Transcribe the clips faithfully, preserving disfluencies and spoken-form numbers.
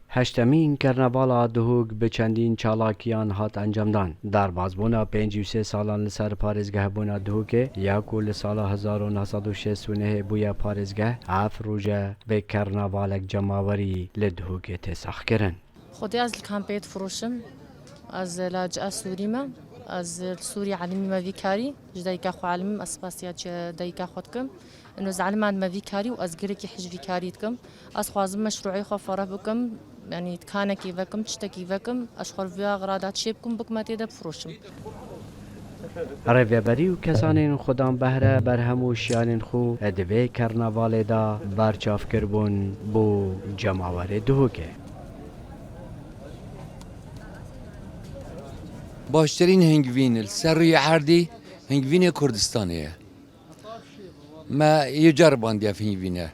Heştemîn Karnavala Duhok bi çendîn çalakiyan hat encamdan. Derbazbûna pêncî û sê salan li ser parêzgehbûna Duhokê ya ku li sala hezar û neh sed û şêst û nehê bûye parêzgeh, ev roje bi karnavalek cemawerî li Duhokê tê saxkirin. Xwedê ez li kampê difiroşim. Ez laciya Sûrî me. Ez li Sûrî elimî me vî karî. Ji dayika xwe elimîm, ez spasiya çi dayika xwe dikim. Ino ez eliman me vî karî û ez gelekî hej vî karî dikim. Ez xwazim meşrûeyê xwe fereh bikim, yanî dikanekî vekim, tiştekî vekim, ez xwe li vê axira de çêbikim, bikime tê de bifiroşim. Rêveberî û kesanên xwedan behre berhem û şiyanên xwe di vê karnavalê de berçav kiribûn bo cemawerê Duhokê. Baştirîn hingvîn li ser rûyê erdî hingvînê Kurdistanê ye. Me yê ceribandiye ev hingvîne.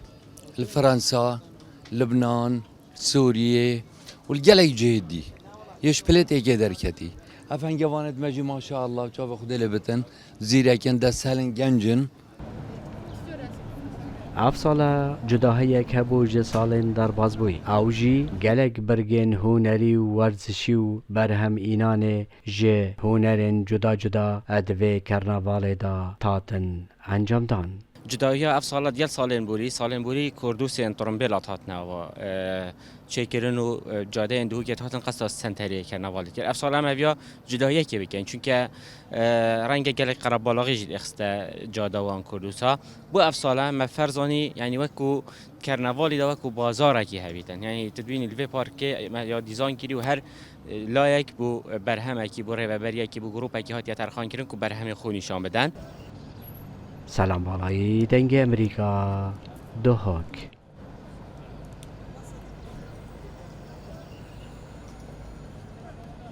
Li Fransa, Libnan, Sûriyê û li gelek cihê dî. Yê ji pilêtêkê derketî. Ev hengevanê me jî maşallah çavê Xwedê lê bitin. Zîrek in, desthelin, genc in. Ev sala cudahiyek hebû ji salên derbazbûyî. Ew jî gelek birgên hunerî û werzişî û berhem înanê ji hunerên cuda cuda di vê karnavalê de hatin encamdan. Cudahiya ev sala digel salên borî, salên borî kordûsên tirimbêlat hatine ava, e, çêkirin û, e, cadeyên Duhokê hatin qesta senteriyê karnavalê kir. Ev sala em heviya cudahiyekê bikin, çunke, e, renge gelek qerebalaxî jî dixiste cada wan kordûsa. Bo ev sala me ferzanî, yanî wek ku karnavalî de wek ku bazarekî hevîtin. Yanî tu dibînî li vê parkê me ya dîzan kirî û her, e, layek bo, e, berhemekî, bo rêveberiyekî, bo grûpekî hatiye terxan kirin ku berhemê xwe nîşan bidin. Selam Balayî, Dengê Amerîka, Duhok.